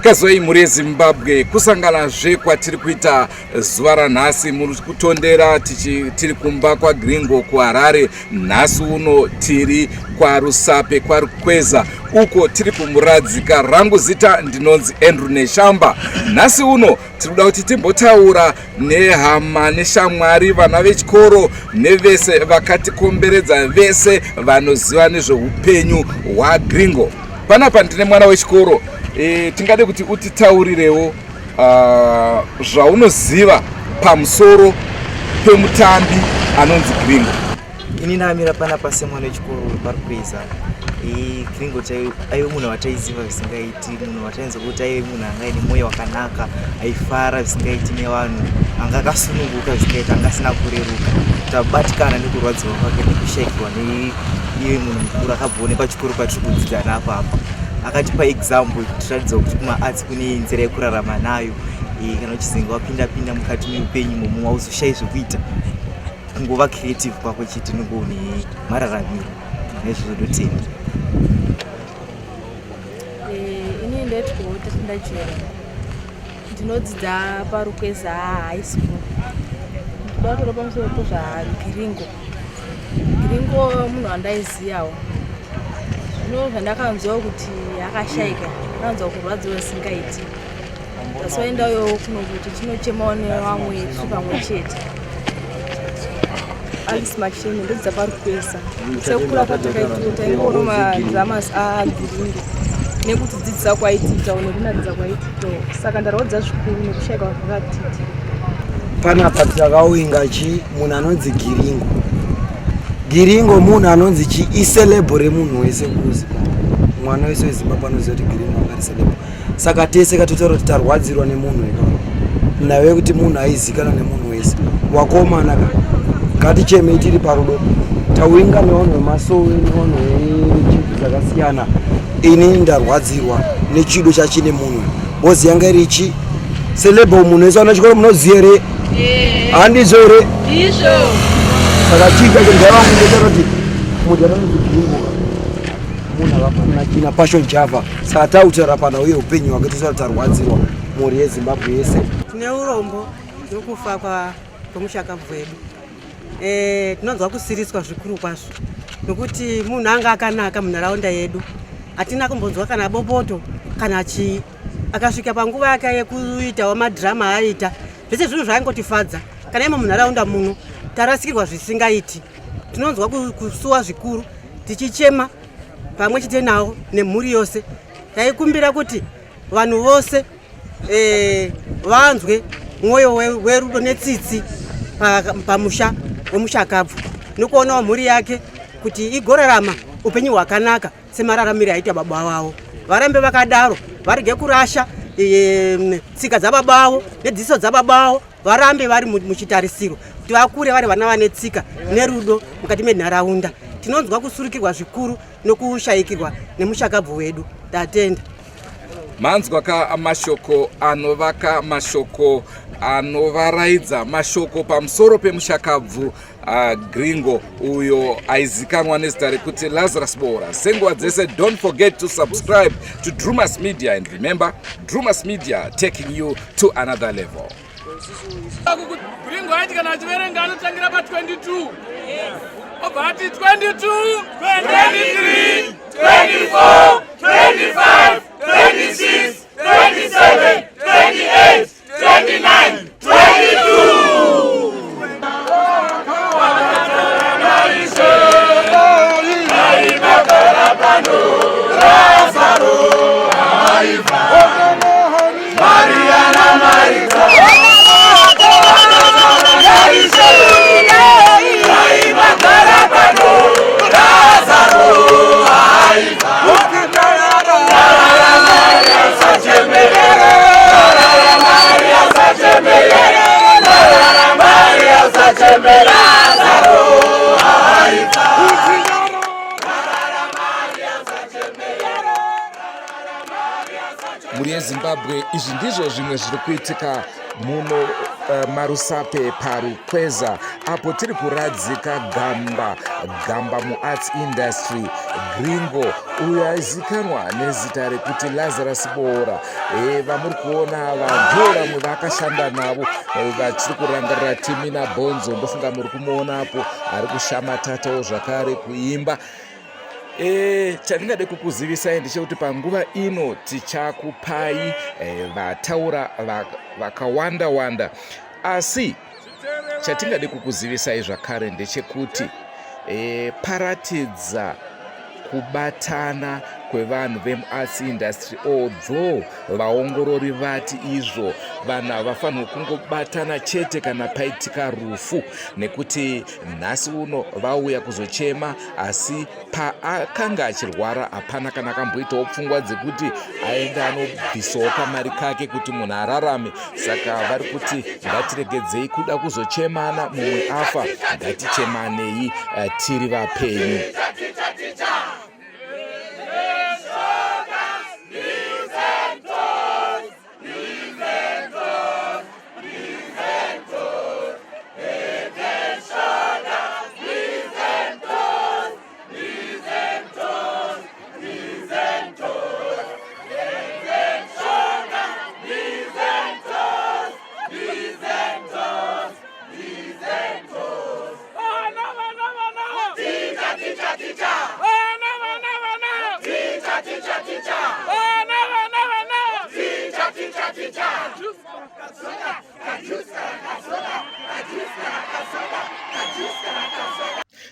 Kazoi mhuri yeZimbabwe, kusanganazve kwatiri kuita zuva ranhasi. Muri kutondera tiri kumba kwaGringo kuHarare. Nhasi uno tiri kwaRusape kwaRukweza uko tiri kumuradzika. Rangu zita ndinonzi Andrew Neshamba. Nhasi uno tiri kuda kuti timbotaura nehama neshamwari, vana vechikoro nevese vakatikomberedza, vese vanoziva nezveupenyu hwaGringo. Panapa ndine mwana wechikoro e, tingade kuti utitaurirewo zvaunoziva pamusoro pemutambi anonzi Gringo. Ini ndamira panapa semwana wechikoro paRukweza. Gringo aive munhu wataiziva zvisingaiti, munhu watainzwa kuti aive munhu anga aine mwoyo wakanaka, aifara zvisingaiti nevanhu, anga akasununguka zvisingaiti, anga asina kureruka. Tabatikana nekurwadziwa kwake nekushaikirwa neiye munhu mukuru akabvawo nepachikoro patiri kudzidza napo apa. Akatipa example kutiratidza kuti kumaarts kune nzira yekurarama nayo. Kana uchizinge wapinda pinda mukati meupenyu momo hauzoshayi zvekuita, kungova creative kwako chete nongoune mararamiro. Naizvozvo ndotenda. Ini ndetwo Tatenda Jere, ndinodzidza paRukweza High School. Ndinoda kutaura pamusoro pezvaGringo. Gringo munhu wandaiziyawo. Zvino zvandakanzwa kuti akashaika, ndakanzwa kurwadziwa zvisingaiti. Tasoendayo kuno kuti tinochemawo nevamwe tiri pamwe chete. Alice Machene, ndodzidza paRukweza. Sekukura kwatakaita taingoona madramas aGringo nekutidzidzisa kwaitiitawo nekunakidza kwaitiitawo, saka ndarwadza zvikuru nekushaika kwakatiita. Panapa takawinga chi munhu anonzi Giringo. Giringo munhu anonzi chi iceleb remunhu wese kuZimbabwe. Mwana wese weZimbabwe anoziva kuti Giringo anga ari celeb. Saka tese katotaura kuti tarwadzirwa nemunhu eka nawe kuti munhu aizikanwa nemunhu wese. Wakomana ka ngatichemei tiri parudo. Tawinga nevanhu vemasowe nevanhu vechechi dzakasiyana. Ini ndarwadzirwa nechido chachine munhu bozi yanga iri chi celeb. Munhu wese ana chikoro munoziva here? Handizvo here? Saka chii chacho ndaivangu ndotaura kuti munhu anonzi Giringo munhu akafanana china Passion Java. Saka tautaura pana uye upenyu hwake tisati tarwadzirwa mhuri yeZimbabwe yese. Tine urombo nokufa kwemushakabvu wedu. Tinonzwa kusiriswa zvikuru kwazvo nokuti munhu anga akanaka munharaunda yedu. Hatina kumbonzwa kana bopoto kana chii. Akasvika panguva yake yekuitawo madhirama aaita, zvese zvinhu zvaingotifadza. Kana imo munharaunda muno tarasikirwa zvisingaiti. Tinonzwa kusuwa zvikuru tichichema pamwe chete nawo nemhuri yose. Taikumbira kuti vanhu vose vanzwe mwoyo werudo netsitsi pamusha wemushakabvu nokuonawo mhuri yake kuti igorarama upenyu hwakanaka semararamiro aita baba vavo. Varambe vakadaro, varege kurasha tsika dzababa vavo nedzidziso dzababa vavo, varambe vari muchitarisiro kuti vakure vari vana vane tsika nerudo mukati menharaunda. Tinonzwa kusurukirwa zvikuru nokushayikirwa nemushakabvu wedu. Tatenda. Manzwa ka mashoko anovaka, mashoko anovaraidza, mashoko pamusoro pemushakabvu Gringo uyo aizikanwa nezita rekuti Lazarus Bora. Senguva dzese, don't forget to subscribe to Drumas Media and remember, Drumas Media, taking you to another level. Gringo aiti kana achiverenga anotangira pa22, obva ati 22, 23, 24, 25, 26, 27, 28, 29, 22. Mhuri yeZimbabwe, izvi ndizvo zvimwe zviri kuitika muno. maRusape paRukweza apo tiri kuradzika gamba gamba muarts industry Gringo uyo aizikanwa nezita rekuti Lazarus Boora. E, vamuri kuona ava ndivo vamwe vaakashanda navo vachiri kurangarira Timina Bonzo. Ndofunga muri kumuona apo ari kushamatatawo zvakare kuimba. E, chandingade kukuzivisai ndechekuti panguva ino tichakupai e, vataura vakawanda wanda asi chatingade kukuzivisai zvakare ndechekuti e, paratidza kubatana kwevanhu vemuarts industry although vaongorori vati izvo vanhu havafanirwi kungobatana chete kana paitika rufu nekuti nhasi uno vauya kuzochema asi paakanga achirwara hapana kana akamboitawo pfungwa dzekuti aende anobvisawo kamari kake kuti munhu ararame saka vari kuti ngatiregedzei kuda kuzochemana mumwe afa ngatichemanei eh, tiri vapenyu.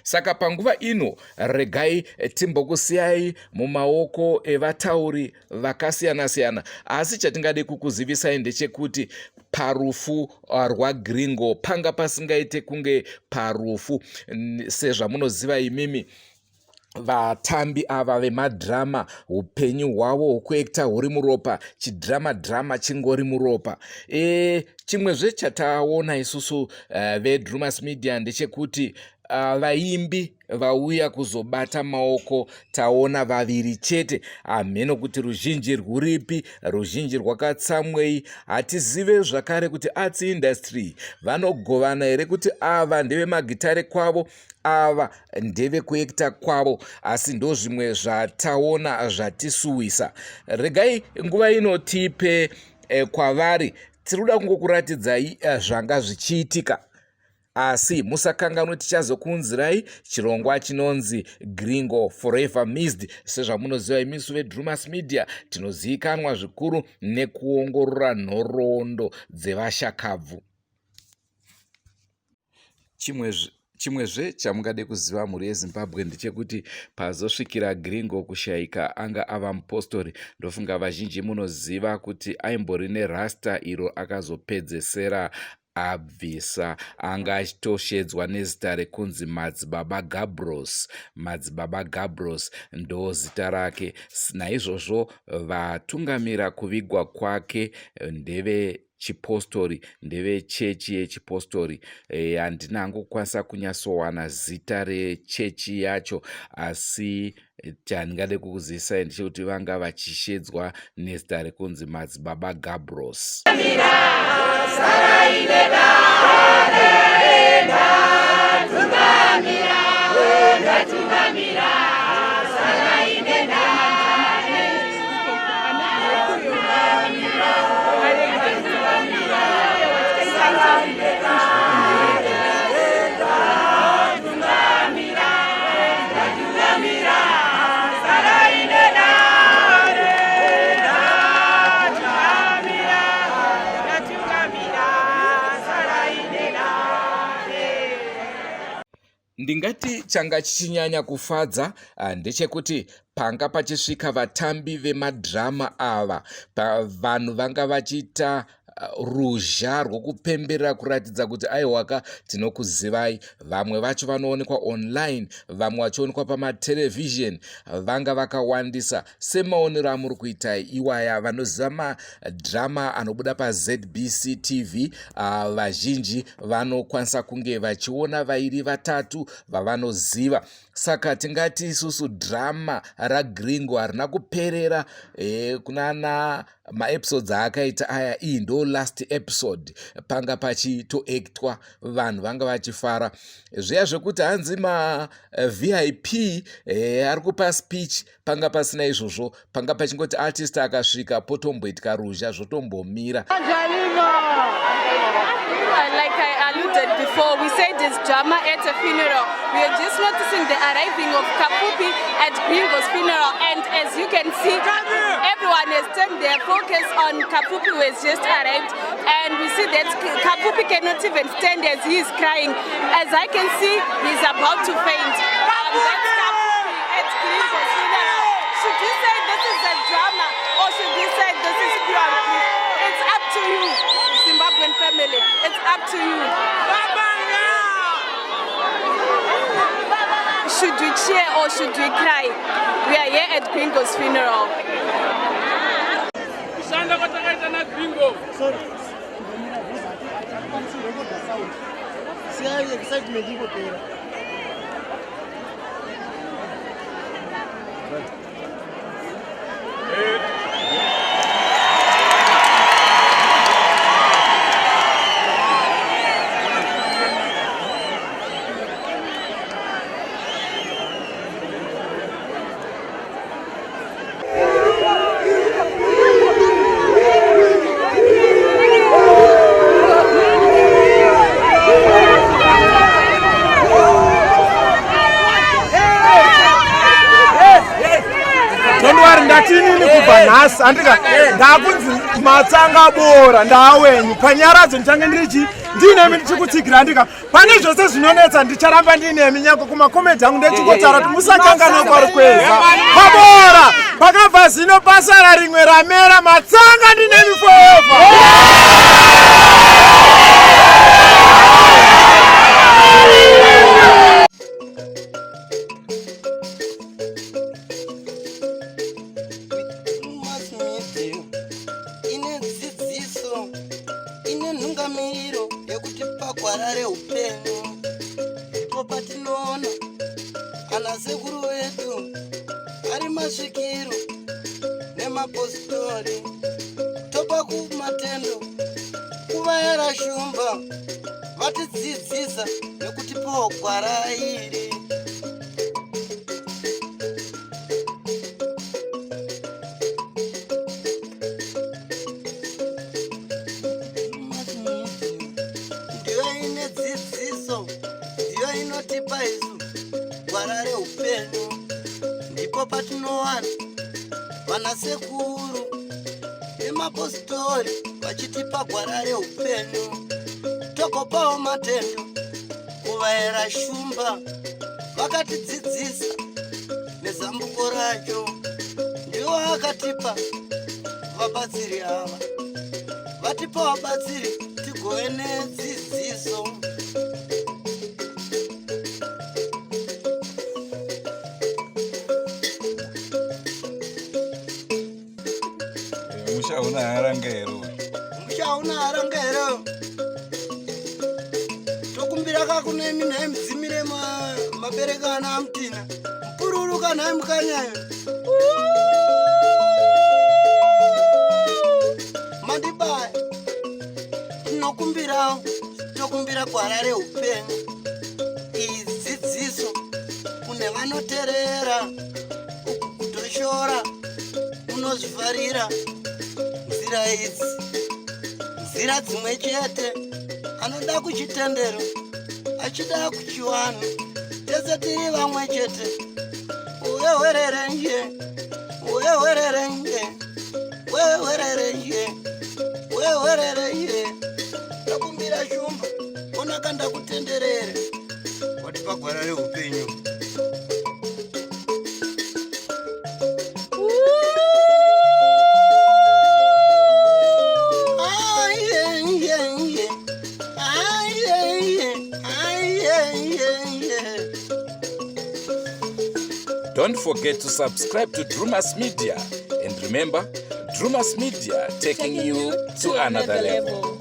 Saka panguva ino regai timbokusiyai mumaoko evatauri vakasiyana-siyana, asi chatingade kukuzivisai ndechekuti parufu rwaGringo panga pasingaite kunge parufu sezvamunoziva imimi vatambi ava vemadhirama upenyu hwavo hwekuekta huri muropa chidhirama dhirama chingori muropa e, chimwezve chataona isusu vedrumas media ndechekuti vaimbi vauya kuzobata maoko taona vaviri chete hamheno kuti ruzhinji rwuripi ruzhinji rwakatsamwei hatizive zvakare kuti arts industry vanogovana here kuti ava ndevemagitare kwavo ava ndevekuekita kwavo asi ndozvimwe zvataona zvatisuwisa regai nguva ino tipe eh, kwavari tiri kuda kungokuratidzai eh, zvanga zvichiitika asi musakanganwe tichazokuunzirai chirongwa chinonzi Gringo Forever Missed. Sezvamunoziva imisu veDrumas Media tinozivikanwa zvikuru nekuongorora nhoroondo dzevashakabvu. Chimwe Chimwezve chamungade kuziva mhuri yeZimbabwe ndechekuti pazosvikira Gringo kushaika anga ava mupostori. Ndofunga vazhinji munoziva kuti aimbori nerasta iro akazopedzesera abvisa. Anga achitoshedzwa nezita rekunzi Madzibaba Gabros. Madzibaba Gabros ndozita rake. Naizvozvo vatungamira kuvigwa kwake ndeve chipostori ndevechechi yechipostori e, handina hangu kukwanisa kunyatsowana zita rechechi yacho asi chandingade kukuzivisai ndechekuti vanga vachishedzwa nezita rekunzi Madzibaba Gabros. Ndingati changa chichinyanya kufadza ah, ndechekuti panga pachisvika vatambi vemadhirama ava vanhu vanga vachiita ruzha rwokupemberera kuratidza kuti aiwaka tinokuzivai vamwe vacho vanoonekwa online vamwe vachionekwa pamaterevhizheni vanga vakawandisa semaonero amuri kuita iwaya vanoziva madhirama anobuda pazbc tv ah, vazhinji vanokwanisa kunge vachiona vairi vatatu vavanoziva Saka tingati isusu drama raGringo harina kuperera e, kunana maepisodes aakaita aya. Iyi ndo Ndo last episode panga pachitoactwa, vanhu vanga vachifara zviya zvekuti hanzi maVIP ari kupa speech. Panga pasina izvozvo, panga pachingoti artist akasvika potomboitika ruzha, zvotombomira. Like I alluded before, we said it's drama at a funeral. We are just noticing the arriving of Kapfupi at Gringo's funeral, and as you can see, everyone has turned their focus on Kapfupi, who has just arrived, and we see that Kapfupi cannot even stand as he is crying. As I can see, he's about to faint. That's Kapfupi at Gringo's funeral. Should you say this is a drama, or should you say this is pure grief? It's up to you, Zimbabwean family. It's up to you. Should we cheer or should we cry? We are here at Gringo's funeral. Kushanda kwatakaita naGringo. Siyai excitement ingopera. Don't worry, ndatinini kubva nhasi andika ndakunzi matsanga bora ndaawenyu panyaradzo ndichange ndirichi ndiinemi ndichikutsigira andika pane zvose zvinonetsa ndicharamba ndiinemi nyange kumakomedi angu ndechikotaura kuti musakanganwa kwaRukweza pabora pakabva zino pasara rimwe ramera matsanga ndinemi forever. Mass media ine dzidziso, ine nhungamiriro yekuti pagwara reupenyu ndipo patinoona ana sekuru vedu ari masvikiro nemapostori, topa kumatendo kuvayera shumba vatidzidzisa nekutipawo gwara iri. Mass media ndiyo ine dzidziso, ndiyo inotipa isu gwara reupenyu, ndipo patinowana vana sekuru nemapostori vachitipa gwara reupenyu, togopawo matendo kuvayera shumba vakatidzidzisa nezambuko racho, ndiwo akatipa vabatsiri ava, vatipa vabatsiri tigove nedzidziso. Musha una haranga here uyu? Musha hauna haranga here? Tokumbira kakunemi nhai mudzimire mabereka ana amutina mupururu kanhai mukanyayo mandibaya. Tinokumbirawo, tokumbira gwara reupenyu, iyi dzidziso kune vanoterera uku kutoshora unozvifarira nzira idzi, nzira dzimwe chete, anoda kuchitendero achida kuchiwanhu, tese tiri vamwe chete. Wewererenje, wewererenje, wewererenje, wewererenje, ndakumbira shumba onaka ndakutenderere watipa gwara reupenyu. Aiye, aiye, aiye, aiye. Don't forget to subscribe to Drumas Media. And remember, Drumas Media, taking you to another level.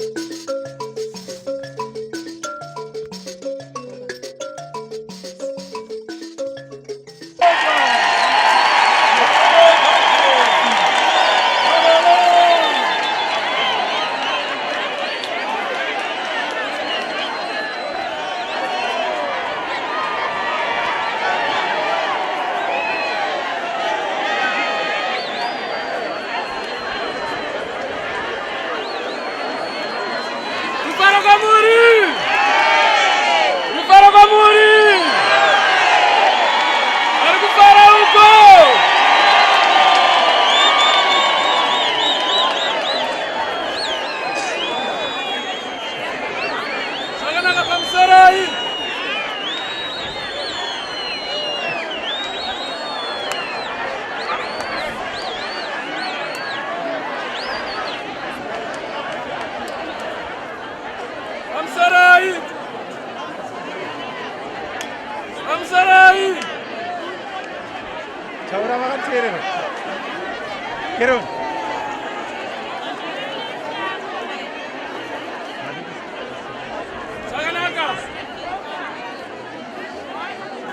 Carry on. Zvakanaka.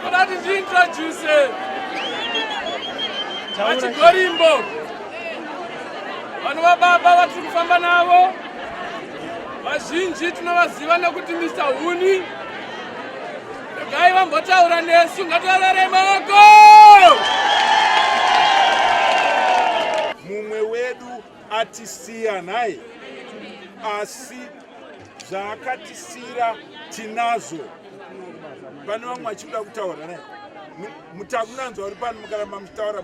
Toda kuti ndiintroduce vachigorimbo vanova baba vatiri kufamba navo vazhinji tinovaziva nekuti Mr Huni. Regai vambotaura nesu, ngativarere maoko. Mumwe wedu atisiya nhai, asi zvaakatisira tinazvo. Pane vamwe vachikuda kutaura naye mutakunanzwa uri pano, mukaramba muchitaura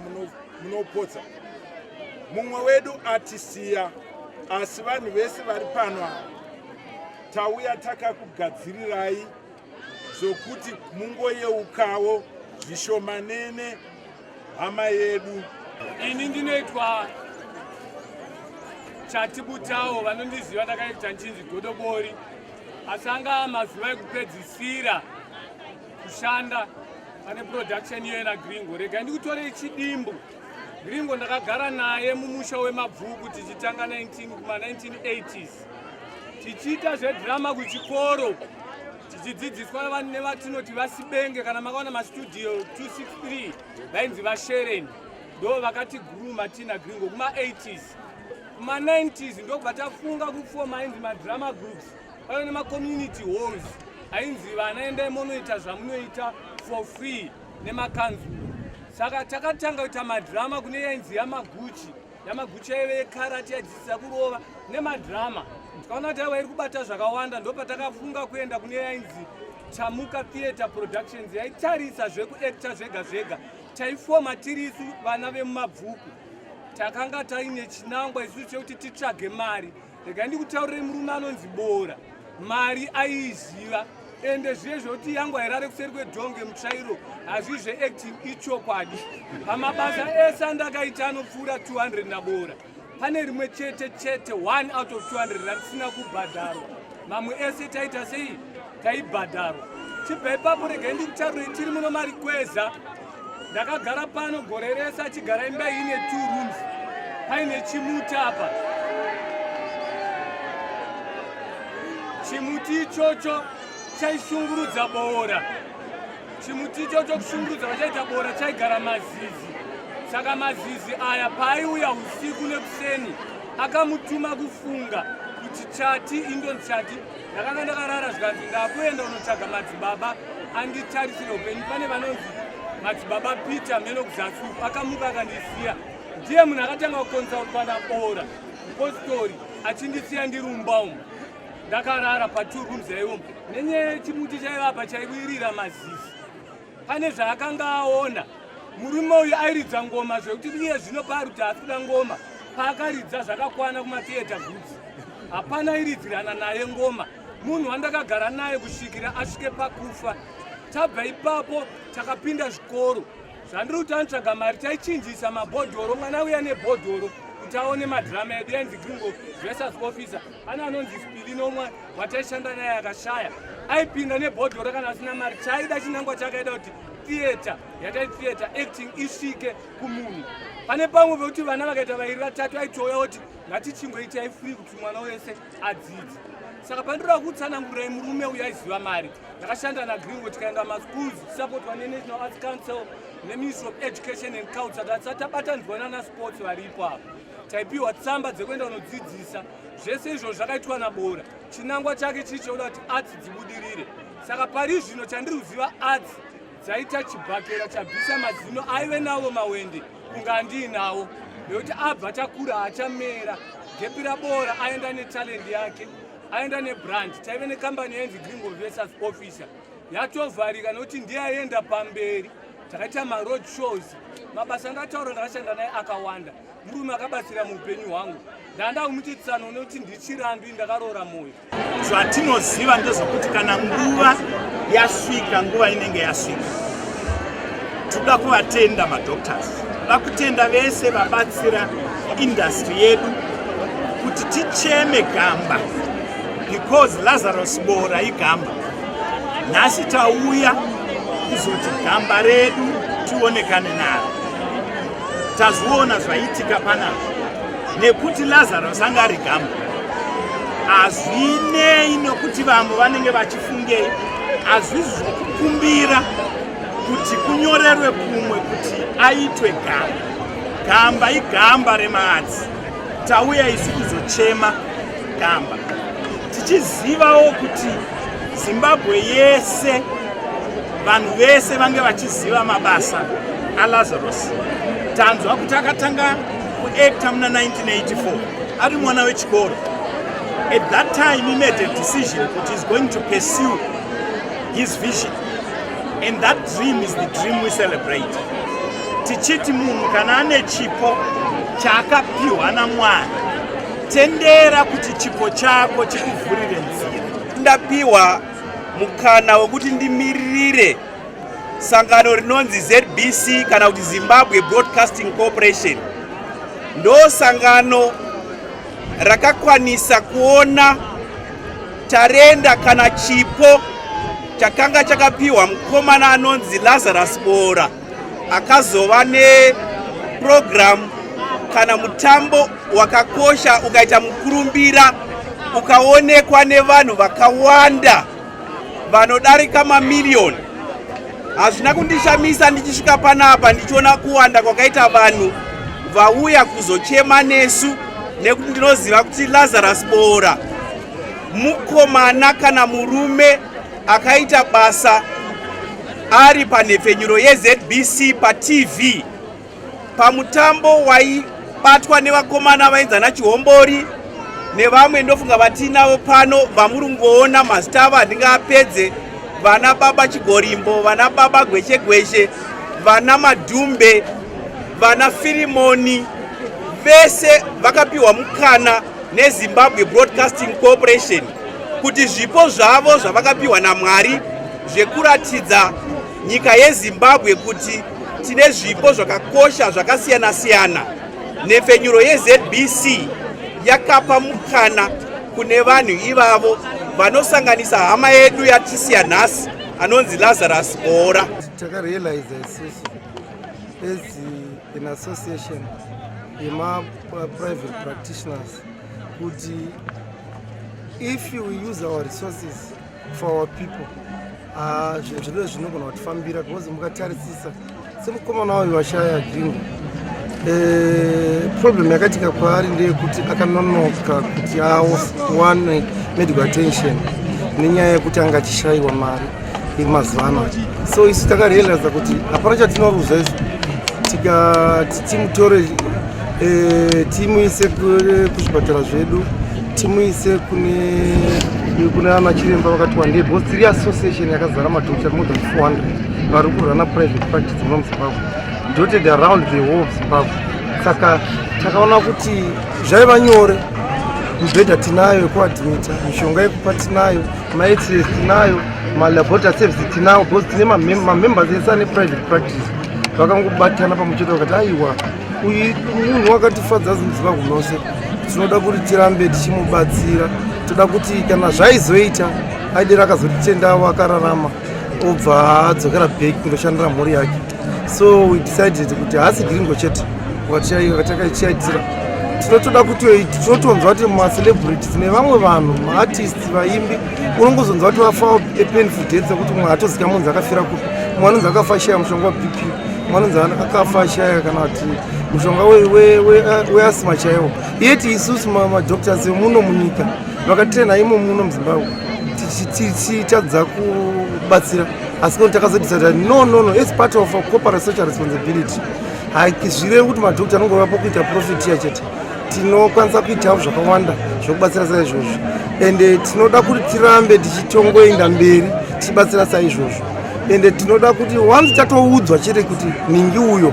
munopotsa. Mumwe wedu atisiya, asi vanhu vese vari pano ava tauya takakugadzirirai zvokuti mungoyeukawo zvishomanene hama yedu. Ini ndinoitwa Chatibutawo, vanondiziva ndakaita nchinzi Godobori, asi anga mazuva ekupedzisira kushanda pane production iyoyo naGringo. Regai ndikutorei chidimbu. Gringo ndakagara naye mumusha wemabvuku tichitanga 19 kuma 1980s tichiita zvedrama kuchikoro tichidzidziswa nevatinoti vasibenge, kana makaona mastudio 263 vainzi vashereni, ndo vakati guruma tina Gringo kuma 80s. Kuma 90s ndokubva tafunga kufoma ainzi madrama groups paive nemacommunity halls ainzi vana endai monoita zvamunoita for free nemakanzuro. Saka takatanga kuita madrama kune yainzi Yamaguchi. Yamaguchi yaive yekarati, yaidzidzisa kurova nemadrama. Tikaona kuti aiwa iri kubata zvakawanda, ndopatakafunga kuenda kune yainzi Chamuka Theatre Productions, yaitarisa zvekuacta zvega zvega. Taifoma tirisu vana vemumabvuku, takanga taine chinangwa isusu chekuti titsvage mari. Regai ndikutaurirei, murume anonzi Bora mari aiiziva, ende zviye zvokuti yangu hairare kuseri kwedhonge mutsvairo hazvi zveacting ichokwadi. Pamabasa ese andakaita anopfuura 200 naBora, pane rimwe chete chete, 1 out of 200, randisina kubhadharwa. Mamwe ese taita sei? Taibhadharwa. Chibva ipapo, regai ndikutaurirei, tiri muno Marikweza, ndakagara pano gore rese achigara imba ine two rooms, paine chimuti apa. Chimuti ichocho chaishungurudza Boora. Chimuti ichocho kushungurudza vachaita Boora, chaigara mazizi. Saka mazizi aya paaiuya usiku nekuseni akamutuma kufunga kuti chati indonzi chati. Ndakanga ndakarara, zvikanzi ndakuenda unotsvaga madzibaba anditarisire upenyu. Pane vanonzi madzibaba Peter meno kuzasi uku. Akamuka akandisiya. Ndiye munhu akatanga kukonsautwa naBora mupostori, achindisiya ndiri mumba umu ndakarara patwo rooms yaivomo nenyaya yechimuti chaivapa chaiwirira mazizi. Pane zvaakanga aona. Murume uyu airidza ngoma zvekuti iye zvino paari kuti haasi kuda ngoma, paakaridza zvakakwana kumatheatre groups hapana iridzirana naye ngoma. Munhu wandakagara naye kusvikira asvike pakufa. Tabva ipapo takapinda zvikoro. Zvandiri kuti anotsvaga mari, taichinjisa mabhodhoro, mwana uya nebhodhoro kuti aone madhirama edu yainzi Gringo versus Officer. Ane anonzi Spilinomwe wataishanda naye akashaya, aipinda nebhodhoro kana asina mari. Chaida chinangwa chakaida kuti theatre yatai theatre acting isvike kumunhu. Pane pamwe pekuti vana vakaita vairi vatatu, aitouya kuti ngatichingoitai free kuti mwana wese adzidze. Saka pandinoda kutsanangurirai, murume uyu aiziva mari. Ndakashanda naGringo, tikaenda maschools tisapotwa neNational Arts Council neMinistry of Education and Culture. Tatisati tabatanidzwa nana sports varipo apa, taipiwa tsamba dzekuenda kunodzidzisa. Zvese izvozvo zvakaitwa naBora. Chinangwa chake chii? Chekuda kuti arts dzibudirire. Saka pari zvino chandiri kuziva, arts dzaita chibhakera chabvisa mazino aive navo mawende kunge andiinawo, nekuti abva takura haachamera. Gepi raBora aenda netalendi yake, aenda nebrand. Taive nekambani yainzi Gringo versus Officer, yatovharika nekuti ndiye aenda pamberi. Takaita maroad shows. Mabasa andataura ndakashanda naye akawanda. Murume akabatsira muupenyu hwangu. Ndanda kumuti tsano nekuti ndichirambi ndakaroora mwoyo. Zvatinoziva ndezvekuti kana nguva yasvika, nguva inenge yasvika. Tinoda kuvatenda madoctors, toda kutenda vese vabatsira industry yedu kuti ticheme gamba, because Lazarus Bora igamba. Nhasi tauya kuzoti gamba redu tionekane naro. Tazviona zvaitika panapa nekuti Lazarus anga ari gamba. Hazvinei nokuti vamwe vanenge vachifungei, hazvisi zvokukumbira kuti kunyorerwe kumwe kuti aitwe gamba. Gamba igamba remaatsi. Tauya isu kuzochema gamba tichizivawo kuti Zimbabwe yese vanhu vese vange vachiziva mabasa aLazarus. Tanzwa kuti akatanga kuacta muna 1984 ari mwana wechikoro. At that time he made a decision kuti he's going to pursue his vision and that dream is the dream we celebrate. Tichiti munhu kana ane chipo chaakapiwa naMwari, tendera kuti chipo chako chikuvhurire nzira. Ndapiwa mukana wekuti ndimiririre sangano rinonzi ZBC kana kuti Zimbabwe Broadcasting Corporation. Ndo sangano rakakwanisa kuona tarenda kana chipo chakanga chakapiwa mukomana anonzi Lazarus Boora akazova neprogramu kana mutambo wakakosha ukaita mukurumbira ukaonekwa nevanhu vakawanda vanodarika mamiriyoni. Hazvina kundishamisa ndichisvika panapa ndichiona kuwanda kwakaita vanhu vauya kuzochema nesu, nekuti ndinoziva kuti Lazarus Boora mukomana kana murume akaita basa ari panhepfenyuro yeZBC paTV pamutambo waibatwa nevakomana vainzana Chihombori nevamwe, ndofunga vatinavo pano vamuri kungoona mazita avo handingaapedze, vana baba Chigorimbo, vana baba Gweshe Gweshe, vana Madhumbe, vana Firimoni, vese vakapiwa mukana neZimbabwe Broadcasting Corporation kuti zvipo zvavo zvavakapiwa naMwari zvekuratidza nyika yeZimbabwe kuti tine zvipo zvakakosha zvakasiyana siyana. Nhepfenyuro yeZBC yakapa mukana kune vanhu ivavo vanosanganisa hama yedu yatisiya nhasi anonzi Lazarus Boora. Takarealize isusu as an association yema-private practitioners kuti if we use our resources for our people, zvinhu zvedu zvinogona kutifambira, because mukatarisisa semukomana uyu washaya Gringo, problem yakaitika kwaari ndeyekuti akanonoka kuti awane medical attention nenyaya yekuti anga achishayiwa mari mazuva ano. So isu takarealiza kuti hapana chatinoruza isu tikati timutore, timuise kuzvipatara zvedu, timuise kune ana chiremba vakati wandei, because tiri association yakazara madoctor more than 400 vari kuruna private practice muno muZimbabwe, dotted around the whole of Zimbabwe. Saka takaona kuti zvaiva nyore, mibhedha tinayo yekuadmita, mishonga yekupa tinayo, maX-rays tinayo, malaboratory service tinawo, because tine mamembers ese ane private practice vakangobatana pamwe chete vakati, aiwa, uyu munhu wakatifadza muZimbabwe mose, tinoda kuti tirambe tichimubatsira. Toda kuti kana zvaizoita aidera akazotitendawo akararama, obva adzokera back kundoshandira mhuri yake. So we decided kuti haasi Gringo chete watakachiitira, tinotoda kuti tinotonzwa kuti macelebrities nevamwe vanhu, maartist, vaimbi, unongozonzwa kuti vafa painful death, sekuti mumwe hatozika munzi akafira kupi, mumwe anonzi akafa shaya mushonga waBP, mumwe anonzi akafa shaya kana kuti mushonga weasthma chaiwo. Yeti isusu madoctors emuno munyika vakatrena imo muno muZimbabwe tichitadza kubatsira. Asi kuti takazodecida, no, as part of corporate social responsibility, hazvirevi kuti madoctor anongovapo kuita profit iya chete. Tinokwanisa kuitawo zvakawanda zvokubatsira saizvozvo, ende tinoda kuti tirambe tichitongoenda mberi tichibatsira saizvozvo. Ende tinoda kuti once tatoudzwa chete kuti ningi uyo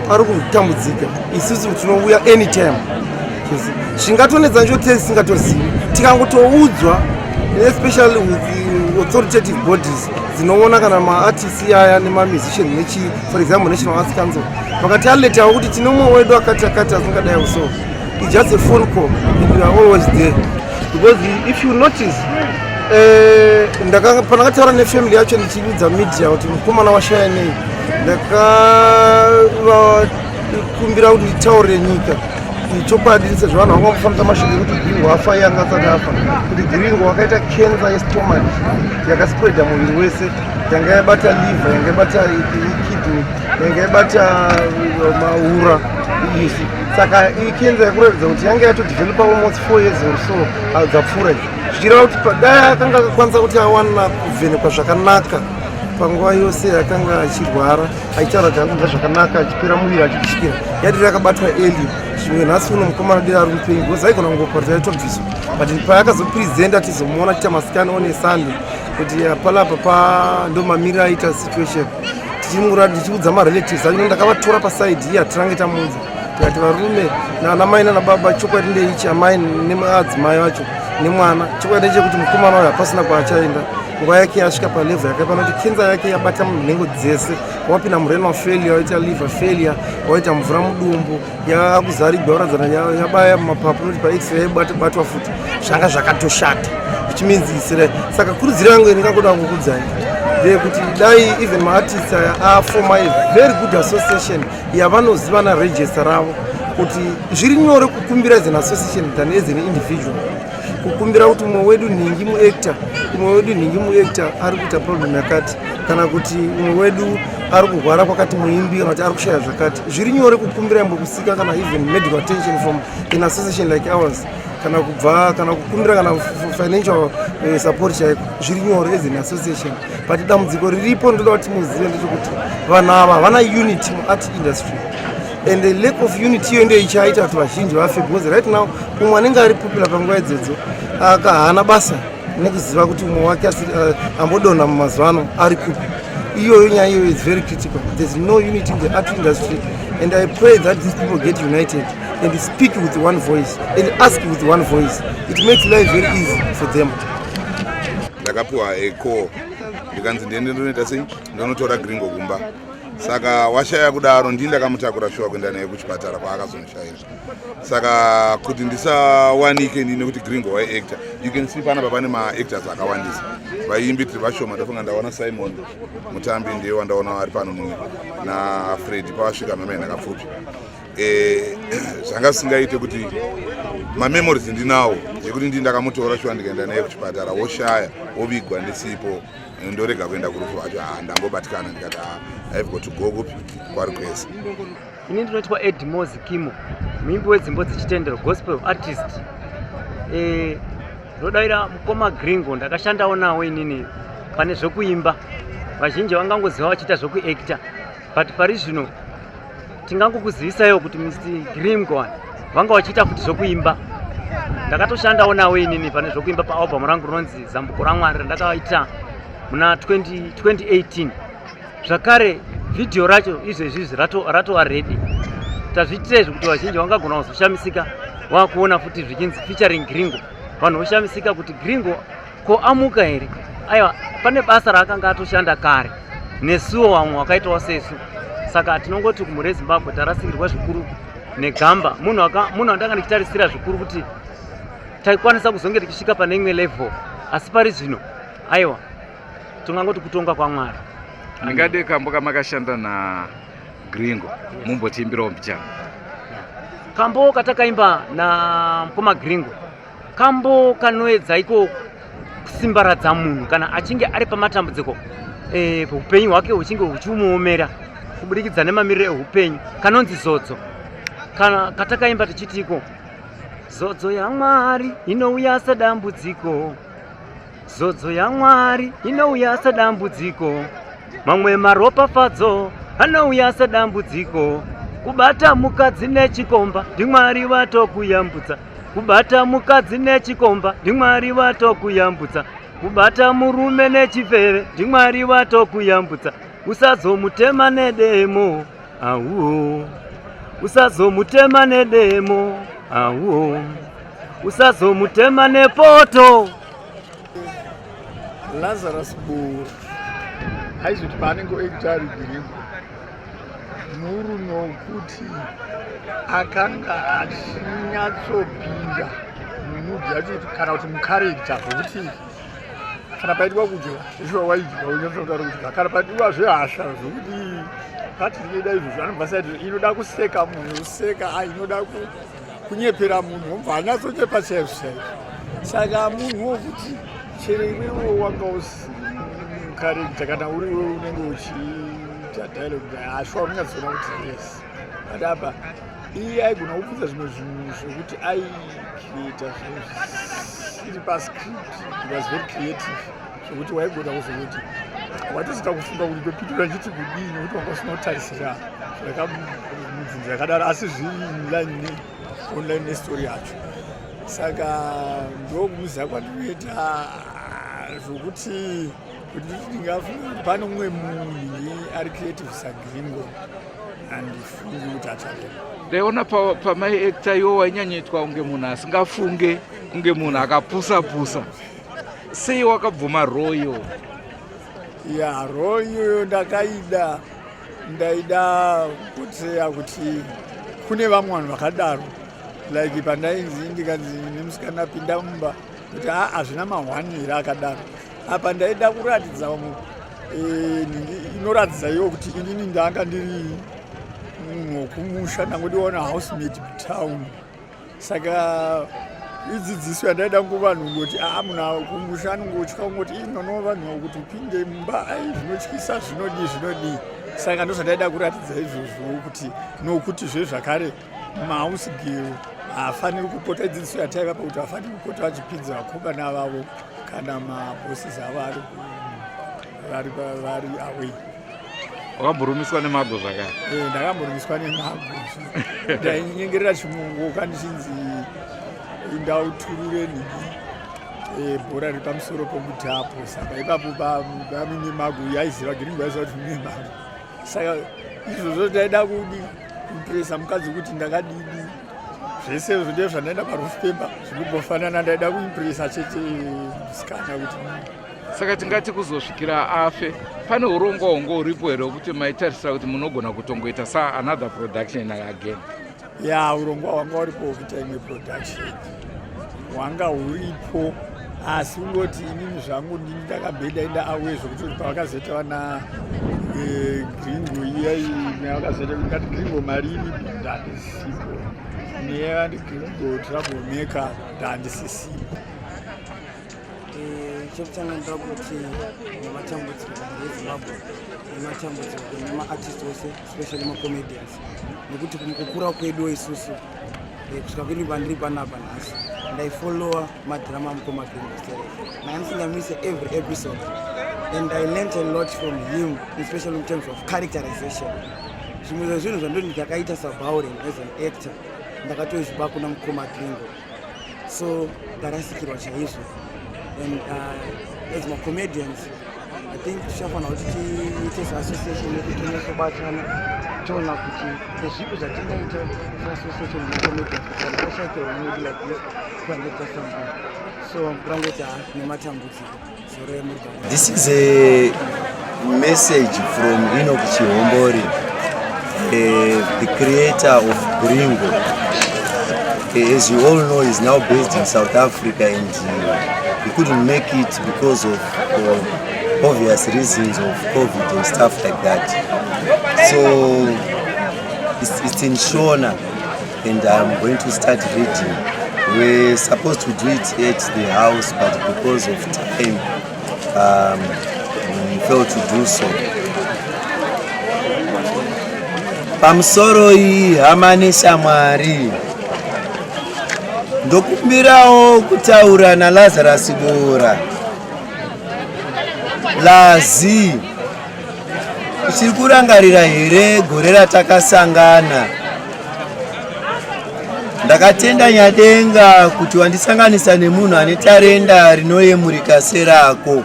ari kutambudzika, isusu tinouya anytime. Zvingatonetsa ncho tese tisingatozivi, tikangotoudzwa, especially with the authoritative bodies dzinoona kana maartist aya nemamusician nechi, for example, National Arts Council, vakati aletawo kuti tine mumwe wedu akati akati asingadai, so it's just a phone call and we are always there. Because if you notice, pandakataura nefamily yacho ndichiudza media kuti mukomana washaya nei, Ndakavakumbira kuti nditaurire nyika chokwadi sezvo vanhu vanga vafambisa mashoko ekuti Gringo afa iye anga asati afa, kuti Gringo wakaita kenza yestomach yakaspreada muviri wese, yanga yabata liver, yanga yabata kidney, yanga yabata maura isi. Saka iyi kenza yakuratidza kuti yanga yatodevelopa almost 4 years or so dzapfuura idzi, zvichireva kuti dai akanga akakwanisa kuti awana kuvhenekwa zvakanaka panguva yose yakanga achirwara, achitaura kuti anonzwa zvakanaka, achipera muviri, achityira, yadiri akabatwa early, zvimwe nhasi uno mukomana diri ari mupenyu, because aigona kungoparita yatobviswa. But paakazopresenta, tizomuona achiita mascan on a Sunday kuti palapa pa ndo mamiriro aita situation. Tichiudza marelatives acho, ndakavatora paside iye hatirange tamuudza, tikati, "Varume nana mai nana baba, chokwadi ndeichi, amai nemadzimai vacho nemwana, chokwadi ndechekuti mukomana uyo hapasina kwaachaenda. Nguva yake yasvika palevel yakaipa, nokuti kenza yake yabata nhengo dzese. Wapinda murenal failure, waita liver failure, waita mvura mudumbu, yakuzarigwa uradzana, yabaya mumapapu, nokuti pax-ray yabatwa futi, zvanga zvakatoshata," which means isira. Saka kurudziro yangu ndingangoda kukudzai ndeyekuti dai even maartists aya afoma a very good association yavanozivana, register ravo, kuti zviri nyore kukumbira as an association than as an individual kukumbira kuti umwe wedu nhingi muactor, umwe wedu nhingi muactor ari kuita problem yakati, kana kuti umwe wedu ari kurwara kwakati muimbi, kana kuti ari kushaya zvakati. Zviri nyore kukumbira imbo kusika kana even medical attention from an association like ours, kana kubva kana kukumbira kana financial support chaiko, zviri nyore as an association. But dambudziko riripo, ndoda kuti muzive, ndechekuti vanhu ava havana unity muart industry, and the lack of unity iyo ndio ichaita kuti vazhinji vafe, because right now umwe anenge ari popular panguva idzodzo aka haana basa nekuziva kuti umwe wake ambodonha mumazuva ano ari kupi. Iyoyo nyaya iyoyo is very critical. There's no unity in the art industry, and I pray that these people get united and speak with one voice and ask with one voice. It makes life very easy for them. Ndakapiwa a call, ndikanzi ndiende ndonoita sei, ndonotora Gringo kumba. Saka washaya kudaro, ndii ndakamutakura shuwa kuenda naye kuchipatara kwaakazonoshayira. Saka kuti ndisawanike ndine kuti Gringo waiacta, you can see panapa pane maactors akawandisa, vaimbi tiri vashoma. Ndafunga ndaona Simon Mutambi, ndiye wandaona ari pano, mumwe naFred pavasvika mamaina kapfupi. Zvanga zvisingaite kuti mamemories ndinawo ekuti ndii ndakamutora shuwa ndikaenda naye kuchipatara, woshaya, wovigwa ndisipo, ndorega kuenda kurufu rwacho. Ha, ndangobatikana, ndikati, "Ah, I've got to go kupi kwari kwese." Ini ndinotwa Edmos Kimo, muimbi wedzimbo dzechitendero, gospel artist. Ndodavira mukoma Gringo, ndakashandawo nawo inini pane zvekuimba. Vazhinji vangangoziva vachiita zvekuacta, but pari zvino tingangokuzivisaiwo kuti Mr Gringo vanga vachiita futi zvekuimba. Ndakatoshandawo nawo inini pane zvekuimba paalbum rangu rinonzi Zambuko raMwari, randakaita muna 20 2018. Zvakare vhidhiyo racho izvezvizvi ratova ready. Tazviitira izvi kuti vazhinji vangagona kuzoshamisika vakuona futi zvichinzi featuring Gringo, vanhu voshamisika kuti Gringo ko amuka here? Aiwa, pane basa raakanga atoshanda kare nesuwo, vamwe vakaitawo sesu. Saka tinongoti kumhuri yeZimbabwe, tarasikirwa zvikuru negamba, munhu wandanga ndichitarisira zvikuru kuti taikwanisa kuzonge tichisvika pane imwe level, asi pari zvino aiwa, tingangoti kutonga kwaMwari. Ndingade kambo kamakashanda naGringo, mumbotiimbirawo mbichana. Kambo katakaimba namukoma Gringo, kambo kanoedza iko kusimbaradza munhu kana achinge ari pamatambudziko, upenyu hwake huchinge huchimuomera kubudikidza nemamiriro eupenyu, kanonzi Zodzo. Kana katakaimba tichitiko, "Zodzo yaMwari inouya sedambudziko, zodzo yaMwari inouya sedambudziko, mamwe maropafadzo anouya sedambudziko. Kubata mukadzi nechikomba ndiMwari vatokuyambutsa, kubata mukadzi nechikomba ndiMwari vatokuyambutsa, kubata murume nechifeve ndiMwari vatokuyambutsa. Usazomutema nedemo auo, usazomutema nedemo auo, usazomutema nepoto." Lazarus Boora aizoti paanenge oacta ari Giringo, murume wokuti akanga achinyatsopinda mumood yacho kana kuti mucharacter, zvokuti Kana paitwa kudya ishuwa waidya unyatsotaura kudya. Kana padiwa zvehasha zvokuti pati inoda izvozvo anobva saiti inoda kuseka munhu useka a inoda kunyepera munhu obva anyatsonyepa chaizvo chaizvo. Saka munhu wokuti chero iwewo wanga usikarekta kana uri iwe unenge uchiita dialogue ashuwa unonyatsoona kuti yes. But apa iye aigona kubvunza zvimwe zvinhu zvekuti aicreata zvinhu zvisiri pascript. He was very creative zvekuti waigona kuzongoti watozoita kufunga kuti ndopindura ndichiti kudii nekuti wanga usina kutarisira mibvunzo yakadaro asi zviri inline neonline nestory yacho. Saka ndokumuziva kwandinoita zvokuti kuti ndingafunga kuti pane umwe munhu ari creative saGringo handifungi kuti achave. Ndaiona pamai actor iwo wainyanyoitwa kunge munhu asingafunge, kunge munhu akapusa pusa. Sei wakabvuma role iyoyo? Ya, role iyoyo ndakaida, ndaida kutseya kuti kune vamwe vanhu vakadaro like pandainzi ndikanzi nemusikana pinda mumba kuti haa hazvina mahwani here akadaro. Apa ndaida kuratidza vamwe inoratidza iwo kuti inini ndanga ndiri munhu wokumusha, ndangodiona housemate town. Saka idzidziso yandaida kuvanhu ngoti aa munhu kumusha anongotya kungoti inono vanhu kuti upinde mumba ai zvinotyisa zvinodii zvinodii. Saka ndozvandaida kuratidza izvozvo kuti nokuti zve zvakare mahouse girl haafaniri kupota, idzidziso yataiva pakuti haafaniri kupota vachipinza vakomana vavo kana mabosses avo vari away. Wakamborumiswa nemago zvakare? Ndakamborumiswa nemago. Ndainyengerera chimungoka ndichinzi ndauturure nhingi bhora riri pamusoro pomutapo. Saka ipapo pamine mago yaiziva Giringo yaiziva kuti mune mago. Saka izvozvo ndaida kudi kuimpresa mukadzi kuti ndakadidi zvese izvo ndizvo zvandaenda paroof paper zvinongofanana, ndaida kuimpresa chete musikana kuti. Saka tingati kuzosvikira afe pane urongwa hunge huripo here wekuti maitarisira kuti munogona kutongoita sa another production again? Ya, urongwa hwanga huripo hwekuita imwe production hwanga huripo, asi kungoti inini zvangu ndini ndakabhenda enda awe zvokuti pavakazoita vana Gringo iya vakazoita ndikati Gringo mari iripo ndandisipo, neyavandi Gringo trouble maker ndandisisipo. Chekutanga ndoda kuti nematambudziko eZimbabwe, nematambudziko nemaartist ose, especially macomedians, nekuti kukura kwedu isusu kusvika kwedu pandiri panapa nhasi, ndaifollowa madrama amukoma Gringo sterek, ndanga every episode and I learned a lot from him, especially in terms of characterization. Zvimwe zvezvinhu zvandoti ndakaita sabauren as an actor ndakatoizvipa kuna mukoma Gringo. So ndarasikirwa chaizvo and as macomedians I think tichafanira kuti tiite seassociation yekuti tinyasobatana toona kuti ndezvipi zvatingaita seassociation yecomedians kuti vanhu vashaikirwa nedu like this kurangetsa something. So kurangoti ha nematambudziko. This is a message from Enoch Chihombori, the creator of Gringo. As you all know, he's now based in South Africa and he couldn't make it because of obvious reasons of COVID and stuff like that. So it's in Shona and I'm going to start reading. We're supposed to do it at the house, but because of time, we failed to do so. Pamusoro iyi hama neshamwari, ndokumbirawo kutaura naLazarus Bora. Lazi, uchiri kurangarira here gore ratakasangana? Ndakatenda Nyadenga kuti wandisanganisa nemunhu ane tarenda rinoyemurika serako.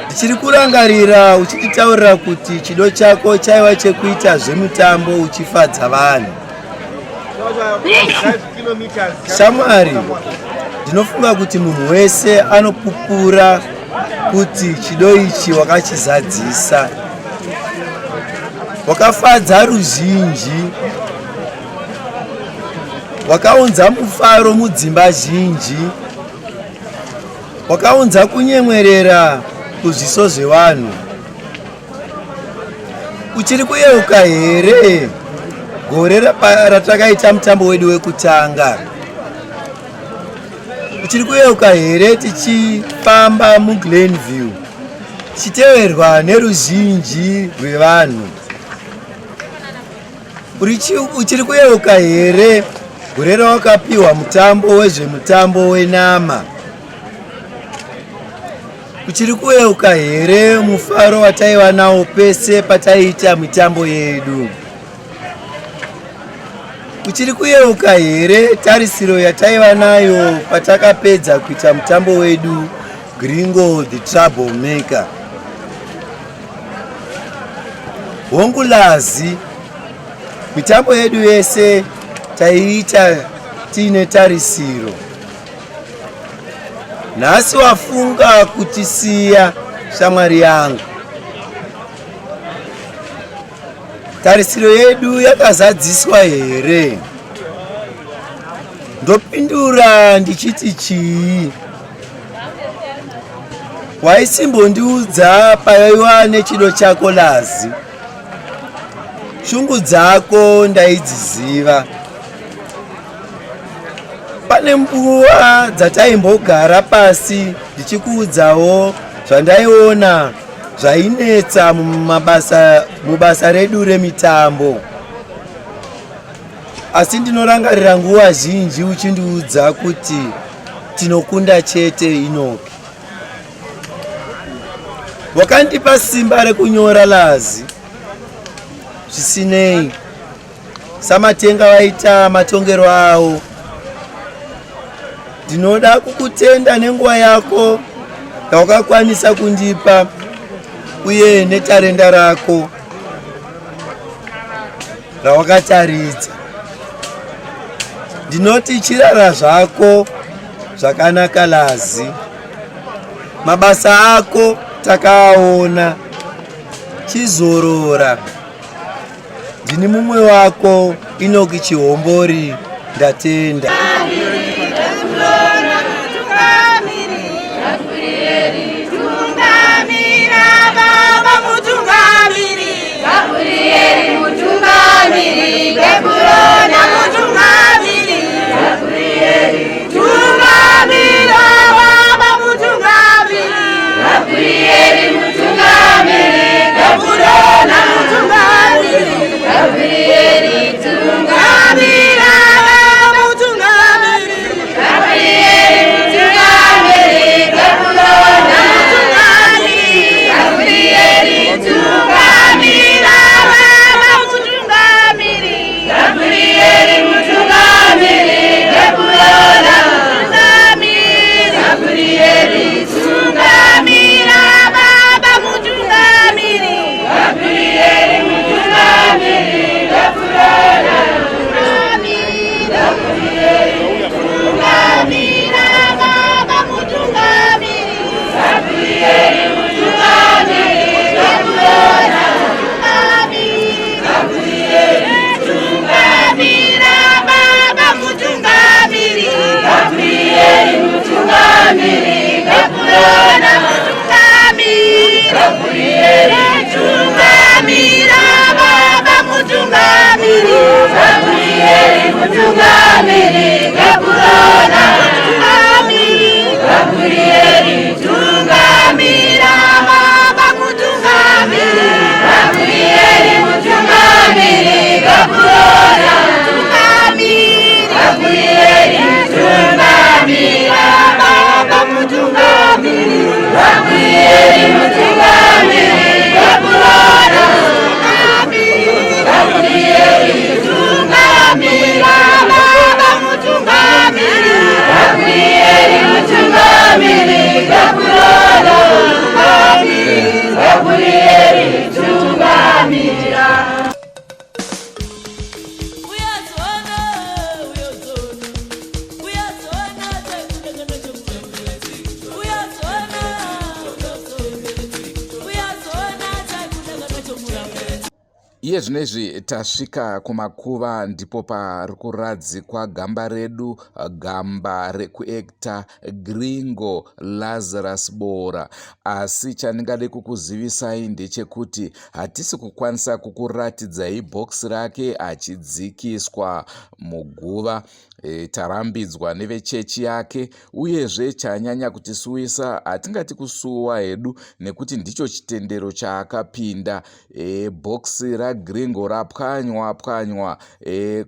Ndichiri kurangarira uchititaurira kuti chido chako chaiva chekuita zvemutambo uchifadza vanhu. Shamwari, ndinofunga kuti munhu wese anopupura kuti chido ichi wakachizadzisa. Wakafadza ruzhinji, wakaunza mufaro mudzimba zhinji. Wakaunza kunyemwerera kuzviso zvevanhu. Uchiri kuyeuka here gore ratakaita mutambo wedu wekutanga? Uchiri kuyeuka here tichifamba muGlenview tichiteverwa neruzhinji rwevanhu? Uchiri kuyeuka here gore rawakapiwa mutambo wezvemutambo wenama? Uchiri kuyeuka here mufaro wataiva nawo pese pataiita mitambo yedu? Uchiri kuyeuka here tarisiro yataiva nayo patakapedza kuita mutambo wedu Gringo the Trouble Maker? Hongu Lazi, mitambo yedu yese taiita tiine tarisiro. Nhasi wafunga kutisiya shamwari yangu. Tarisiro yedu yakazadziswa here? Ndopindura ndichiti chii? Waisimbondiudza paiva nechido chako Lazi. Shungu dzako ndaidziziva. Pane nguva dzataimbogara pasi ndichikuudzawo zvandaiona zvainetsa mumabasa mubasa redu remitambo. Asi ndinorangarira nguva zhinji uchindiudza kuti tinokunda chete Inoki. Wakandipa simba rekunyora Lazi. Zvisinei, Samatenga vaita matongero avo. Ndinoda kukutenda nenguva yako yawakakwanisa kundipa uye netarenda rako rawakataridza. Ndinoti chirara zvako zvakanaka Lazi. Mabasa ako takaaona. Chizorora. Ndini mumwe wako Inoki Chihombori ndatenda. Iye zvino izvi tasvika kumakuva ndipo pari kuradzikwa gamba redu, gamba rekuekta Gringo Lazarus Boora. Asi chandingade kukuzivisai ndechekuti hatisi kukwanisa kukuratidzai bhokisi rake achidzikiswa muguva. E, tarambidzwa nevechechi yake uyezve chanyanya kutisuwisa hatingati kusuwa hedu nekuti ndicho chitendero chaakapinda e, bhokisi ragringo rapwanywa pwanywa e,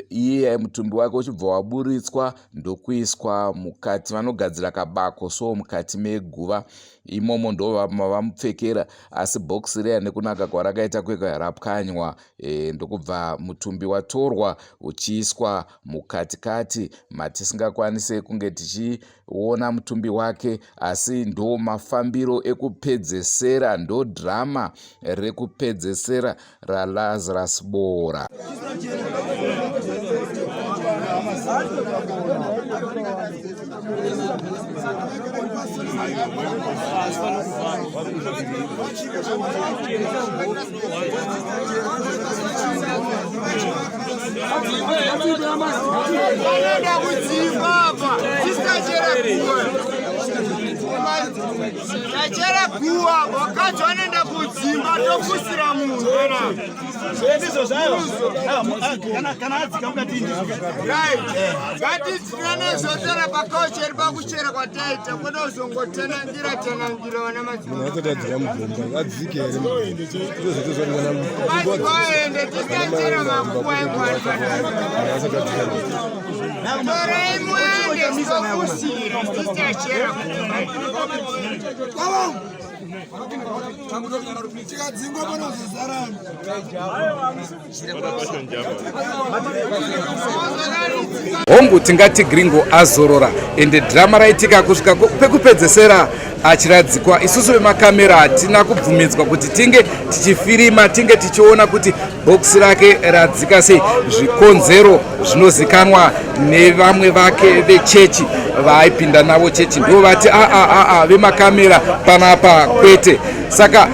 iye mutumbi wake uchibva waburitswa ndokuiswa mukati vanogadzira kabako so mukati meguva imomo ndo mavamupfekera asi bhokisi riya nekunaka kwarakaita kweka rapwanywa e, ndokubva mutumbi watorwa uchiiswa mukatikati matisingakwanise kunge tichiona mutumbi wake asi ndo mafambiro ekupedzesera ndo drama rekupedzesera raLazarus Boora. Vanoda kudzimba apa tisachera guwa tachera guwa vakadzi vanoenda kudzimba tofusira munhu ndizvo zvayo kana adzika mukati ndizvo right ngatitinanezotora pakaucheri pakuchera kwataita kwete kuzongotenangira tenangira vana madzimadzika mugomba adzike here madzimaaende tisachera makuwa torai muende tofusira tisachera Tikadzingwa panozozarana. Hongu tingati Gringo azorora ende drama raitika kusvika pekupedzesera achiradzikwa. Isusu vemakamera hatina kubvumidzwa kuti tinge tichifirima tinge tichiona kuti bhokisi rake radzika sei. Zvikonzero zvinozikanwa nevamwe vake vechechi vaaipinda navo chechi ndo vati aa aa vemakamera panapa kwete. Saka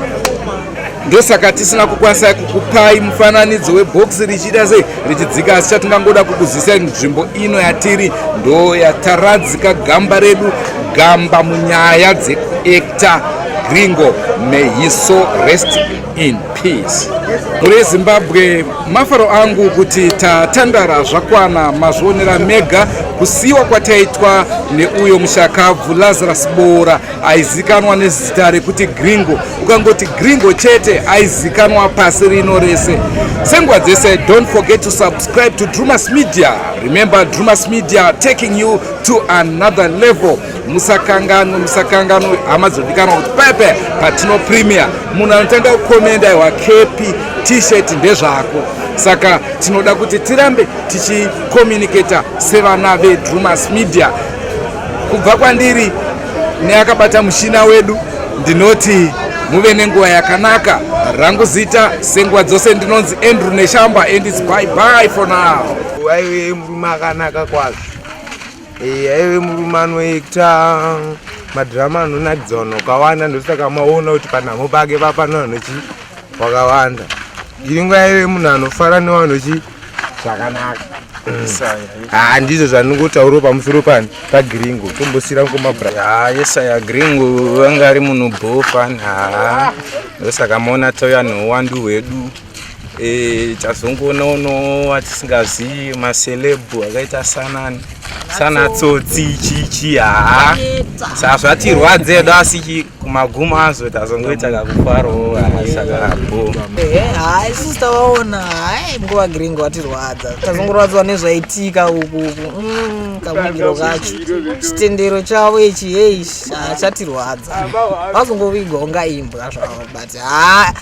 ndosaka tisina kukwanisa kukupai mufananidzo webhokisi richiita sei richidzika, asi chatingangoda kukuzisai nzvimbo ino yatiri ndo yataradzika gamba redu, gamba munyaya dzekuekta Gringo. May he so rest in peace. Mhuri yeZimbabwe, mafaro angu kuti tatandara zvakwana, mazvionera mega kusiyiwa kwataitwa neuyo mushakabvu Lazarus Boora aizikanwa nezita rekuti Gringo. Ukangoti Gringo chete aizikanwa pasi rino rese. Senguva dzese, don't forget to subscribe to Drumas Media. Remember, Drumas Media taking you to another level. Musakanganwe, musakanganwe hama dzinodikanwa kuti pepe patino premier munhu anotanga kukomenda aiwa kepi t-shirt ndezvako. Saka tinoda kuti tirambe tichicommunicata sevana veDrumas Media. Kubva kwandiri neakabata mushina wedu ndinoti muve nenguva yakanaka. Rangu zita senguva dzose ndinonzi Andrew Neshamba and it's bye bye for now. Aiwe murume akanaka kwazvo. Aiwe murume anoita madhirama anonakidza vanhu wakawanda, ndosaka maona kuti panhamo pake papano vanhu chi wakawanda. Giringo aive munhu anofara nevanhu chi zvakanaka. Haa ndizvo zvandingotaurawo pamusoro pani paGringo, tombosiyira mukoma bra. Haa yesaya Gringo vanga ari munhu bhoo fani. Haa ndosaka maona tauya neuwandu hwedu. Tazongoona uno watisingazivi maceleb akaita sanani sana tsotsi chichi. Haa saka zvatirwadze edu, asi kumagumo azvo tazongoita kakufarawo. Saka bho. Haa isusu tavaona, hai nguva Gringo vatirwadza, tazongorwadzwa nezvaitika uku uku. Kamugiro kacho chitendero chavo ichi hei chatirwadza, vazongovigwa unga imbwa zvavo, but haa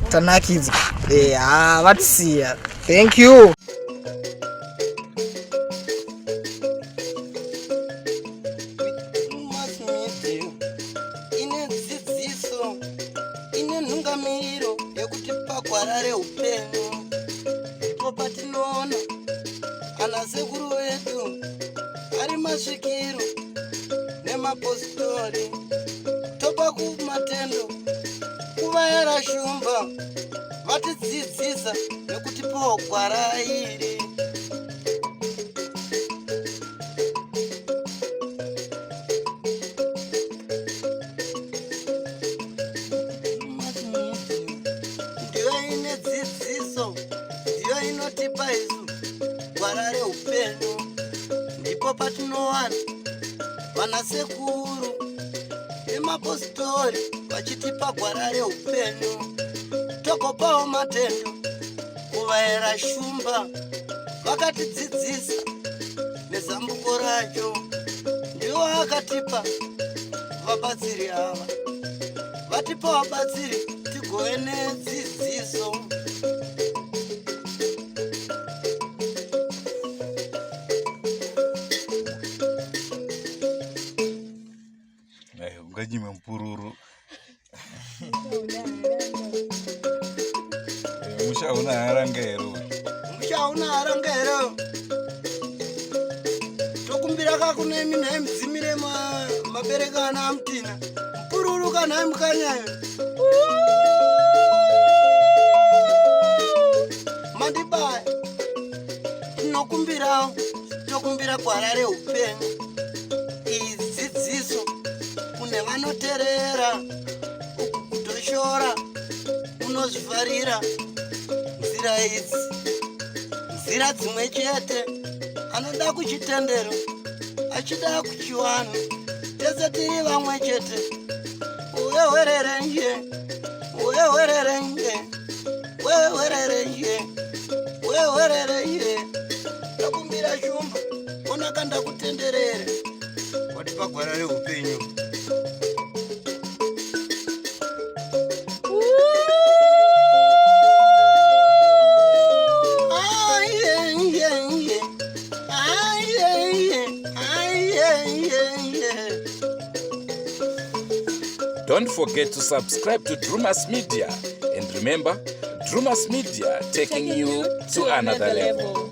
tanakidzwa. Haa vatisiya. Thank you. Ine dzidziso, ine nhungamiro yekuti pagwara reupenyu ndipo patinoona ana sekuru vedu ari masvikiro nemapositori, topa kumatendo kuvayara shumba. Vatidzidzisa nekutipawo gwara iri. Ndiyo ine dzidziso, ndiyo inotipa isu gwara reupenyu. Ndipo patinowana vanasekuru nemapositori vachitipa gwara reupenyu. Togopawo matendo kuvaera shumba vakatidzidzisa nezambuko racho. Ndiwo akatipa vabatsiri ava, vatipa vabatsiri tigove nedzidziso. Unganyime mupururu. Musha una haranga here? Musha una haranga here? Tokumbira kakune minhai mudzimire mabereka ana amutina. Mupururu kanhai mukanyayo. Mandibaya. Tinokumbirawo, tokumbira gwara reupenyu. Iyi dzidziso kune vanoterera, uku kutoshora unozvifarira. Nzira idzi nzira dzimwe chete, anoda kuchitendero achida kuchiwanhu, tese tiri vamwe chete. Wewererenje, wewererenje, wewererenje, wewererenje. Ndakumbira shumba, onaka ndakutenderere, watipa gwara reupenyu. Don't forget to subscribe to Drewmas Media. And remember, Drewmas Media taking you to another level.